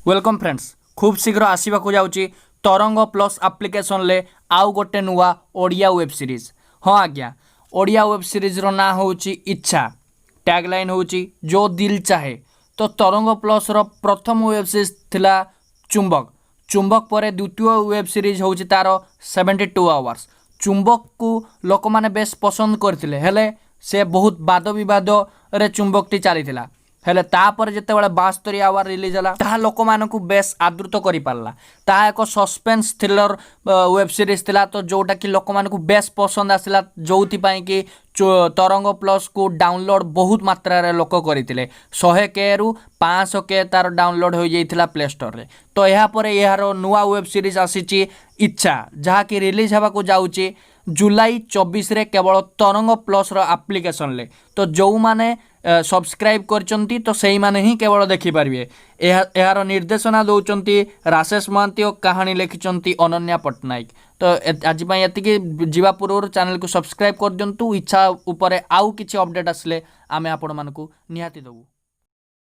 Welcome friends, ଖୁବ୍ ଶୀଘ୍ର ଆସିବାକୁ ଯାଉଛି ତରଙ୍ଗ ପ୍ଲସ୍ ଆପ୍ଲିକେସନରେ ଆଉ ଗୋଟେ ନୂଆ ଓଡ଼ିଆ ୱେବ୍ ସିରିଜ୍। ହଁ ଆଜ୍ଞା, ଓଡ଼ିଆ ୱେବ୍ ସିରିଜ୍ର ନାଁ ହେଉଛି ଇଚ୍ଛା। ଟ୍ୟାଗ୍ ଲାଇନ୍ ହେଉଛି "जो दिल चाहे"। ତ ତରଙ୍ଗ ପ୍ଲସ୍ର ପ୍ରଥମ ୱେବ୍ ସିରିଜ୍ ଥିଲା ଚୁମ୍ବକ। ଚୁମ୍ବକ ପରେ ଦ୍ୱିତୀୟ ୱେବ୍ ସିରିଜ୍ ହେଉଛି ତା'ର 72 ଆୱାର୍ସ। ଚୁମ୍ବକକୁ ଲୋକମାନେ ବେଶ ପସନ୍ଦ କରିଥିଲେ, ହେଲେ ସେ ବହୁତ ବାଦ ବିବାଦରେ ଚୁମ୍ବକଟି ଚାଲିଥିଲା। ହେଲେ ତାପରେ ଯେତେବେଳେ 72 ଆୱାର ରିଲିଜ୍ ହେଲା, ତାହା ଲୋକମାନଙ୍କୁ ବେଶ ଆଦୃତ କରିପାରିଲା। ତାହା ଏକ ସସ୍ପେନ୍ସ ଥ୍ରିଲର ୱେବ୍ ସିରିଜ୍ ଥିଲା, ତ ଯେଉଁଟାକି ଲୋକମାନଙ୍କୁ ବେଶ ପସନ୍ଦ ଆସିଲା, ଯେଉଁଥିପାଇଁ କି ତରଙ୍ଗ ପ୍ଲସ୍କୁ ଡାଉନଲୋଡ଼ ବହୁତ ମାତ୍ରାରେ ଲୋକ କରିଥିଲେ। 100 କେରୁ 500 କେ ତାର ଡାଉନଲୋଡ଼ ହୋଇଯାଇଥିଲା ପ୍ଲେ ଷ୍ଟୋରରେ। ତ ଏହାପରେ ଏହାର ନୂଆ ୱେବ୍ ସିରିଜ୍ ଆସିଛି ଇଚ୍ଛା, ଯାହାକି ରିଲିଜ୍ ହେବାକୁ ଯାଉଛି ଜୁଲାଇ 24ରେ କେବଳ ତରଙ୍ଗ ପ୍ଲସ୍ର ଆପ୍ଲିକେସନରେ। ତ ଯେଉଁମାନେ ସବସ୍କ୍ରାଇବ୍ କରିଛନ୍ତି, ତ ସେଇମାନେ ହିଁ କେବଳ ଦେଖିପାରିବେ। ଏହାର ନିର୍ଦ୍ଦେଶନା ଦେଉଛନ୍ତି ରାସେଶ ମହାନ୍ତି ଓ କାହାଣୀ ଲେଖିଛନ୍ତି ଅନନ୍ୟା ପଟ୍ଟନାୟକ। ତ ଆଜି ପାଇଁ ଏତିକି। ଯିବା ପୂର୍ବରୁ ଚ୍ୟାନେଲକୁ ସବସ୍କ୍ରାଇବ୍ କରିଦିଅନ୍ତୁ। ଇଚ୍ଛା ଉପରେ ଆଉ କିଛି ଅପଡ଼େଟ୍ ଆସିଲେ ଆମେ ଆପଣମାନଙ୍କୁ ନିହାତି ଦେବୁ।